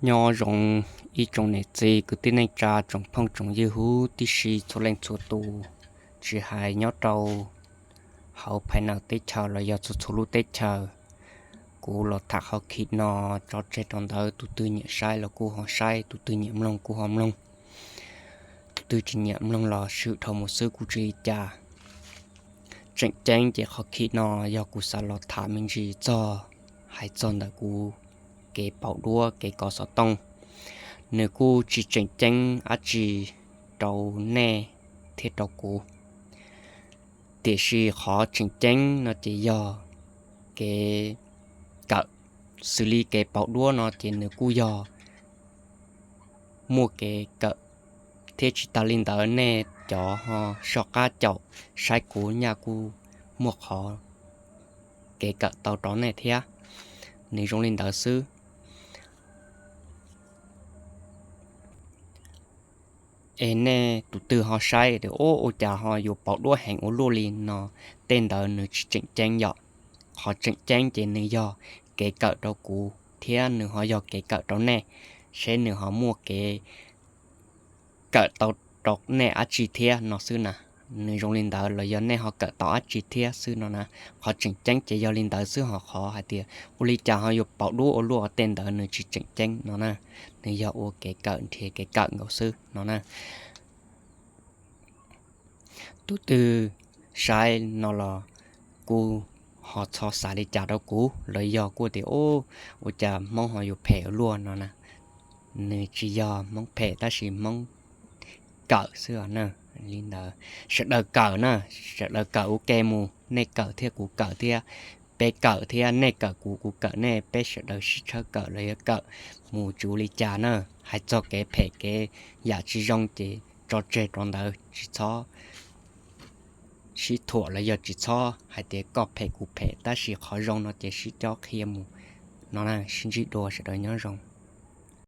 Nyob zoo ib tsoom niam txiv kwv tij neej tsa tsoom phooj tsoom ywg huv tib si txhua leej txhua tus, tsis hais nyob rau hauv phais nawm teb chaws los yog txhua txhua lub teb chaws. Kuv los tham qhov khim no tso tseg rau ntawd, tus twg nyiam saib los kuj ho saib, tus twg nyiam mloog kuj ho mloog, tus twg tsis nyiam mloog los swm dhau mus xwb kuj tsis li cas. Tseem ceeb ces qhov khim no yog kuv xav los tham me ntsis txog, hais txog ntawm kuv kev pauv duab kev kov xov tooj. Nws kuj tsis tseem ceeb dab tsi rau nej thiab rau kuv, tiam sis qhov tseem ceeb no ces yog kev kawm. Xws li kev pauv duab no ces nws kuj yog muaj kev kawm, thiab tsis tas li ntawd nej cov ho soj qab caum saib kuv nyaj kuj muaj qhov kev kawm tau rau nej thiab. Nws zoo li ntawd xwb. Es nej tus twg ho saib tias ua cas ho yuav pauv duab heev ua luaj li no, tej ntawd nws tsis tseem ceeb yom. Qhov tseem ceeb ces nws yog kev kawm rau kuv thiab nws ho yog kev kawm rau nej, seb nws ho muaj kev kawm tau rau nej dab tsi thiab no xwb na. Nws zoo li ntawd los yog nej ho kawm tau dab tsi thiab xwb no na. Qhov tseem ceeb ces yog li ntawd xwb, ho qhov hais tias ua li cas ho yuav pauv duab ua luaj, tej ntawd nws tsis tseem ceeb no na. Nws yog ua kev kawm nrhiav kev kawm nkaus xwb no na. Tus twg saib no los kuj ho txhob xav li cas rau kuv los yog kuj tias ua cas Hmoob ho yuav phem ua luaj no na. Nws tsis yog Hmoob phem tab sis Hmoob kawm xwb na. Li ntawd sawv daws kawm na, sawv daws kawm ua ke mus, nej kawm thiab kuv kawm thiab, peb kawm thiab nej kawm kuv kuv kawm nej, peb sawv daws sib tshawb kawm los yog kawm mus tsis ua li cas na. Hais txog kev phem kev yam tsis zoo ces tso tseg rau ntawd, tsis txhob sib thuam los yog tsis txhob hais tias koj phem kuv phem, tab sis qhov zoo no ces sib cob qhia mus no na. Sib ntsib dua, sawv daws nyob zoo.